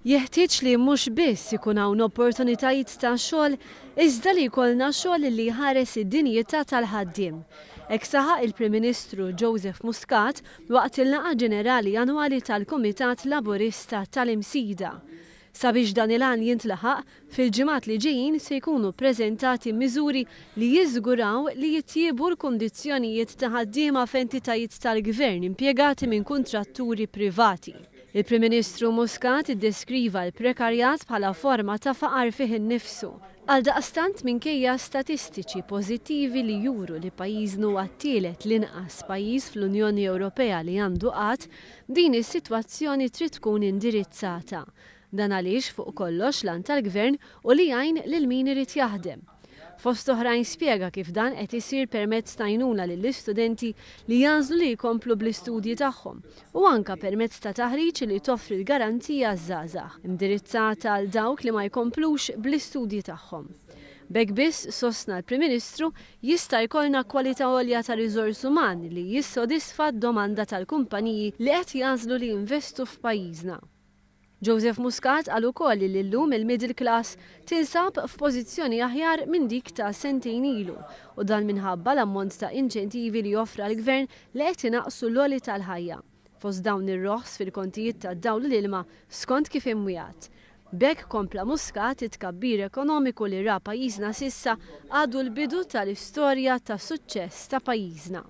Jeħtieġ li mhux biss ikun hawn opportunitajiet ta' xogħol, iżda li jkollna xogħol li jħares id-dinjità tal-ħaddiem. Hekk saħaq il-Prim Ministru Joseph Muscat waqt il-laqgħa ġenerali annwali tal-Kumitat Laburista tal-Imsida. Sabiex dan il-għan jintlaħaq, fil-ġimgħat li ġejjin se jkunu ppreżentati miżuri li jiżguraw li jitjiebu l-kundizzjonijiet ta' ħaddiema f'entitajiet tal-Gvern impjegati minn kuntratturi privati. Il-Prim Ministru Muscat iddeskriva l-prekarjat bħala forma ta' faqar fih innifsu. Għaldaqstant minkejja statistiċi pożittivi li juru li pajjiżna huwa t-tielet l-inqas pajjiż fl-Unjoni Ewropea li għandu qgħad, din is-sitwazzjoni trid tkun indirizzata. Dan għaliex fuq kollox l-għan tal-Gvern hu li jgħin lil min irid jaħdem. Fost oħrajn spjega kif dan qed isir permezz t'għajnuna lill-istudenti li jagħżlu li jkomplu bl-istudji tagħhom u anka permezz ta' taħriġ li toffri l-Garanzija Żgħażagħ, imdirizzata għal dawk li ma jkomplux bl-istudji tagħhom. B'hekk biss, sostna l-Prim Ministru, jista' jkollna kwalità għolja ta' riżors uman li jissodisfa d-domanda tal-kumpaniji li qed jagħżlu li jinvestu f'pajjiżna. Joseph Muscat qal ukoll li llum il-middle class tinsab f'pożizzjoni aħjar minn dik ta' sentejn ilu u dan minħabba l-ammont ta' inċentivi li offra l-Gvern li qed inaqqsu l-għoli tal-ħajja. Fost dawn ir-roħs fil-kontijiet tad-dawl u l-ilma skont kif imwiegħed. B'hekk kompla Muscat it-tkabbir ekonomiku li ra pajjiżna s'issa għadu l-bidu tal-istorja ta' suċċess ta' pajjiżna.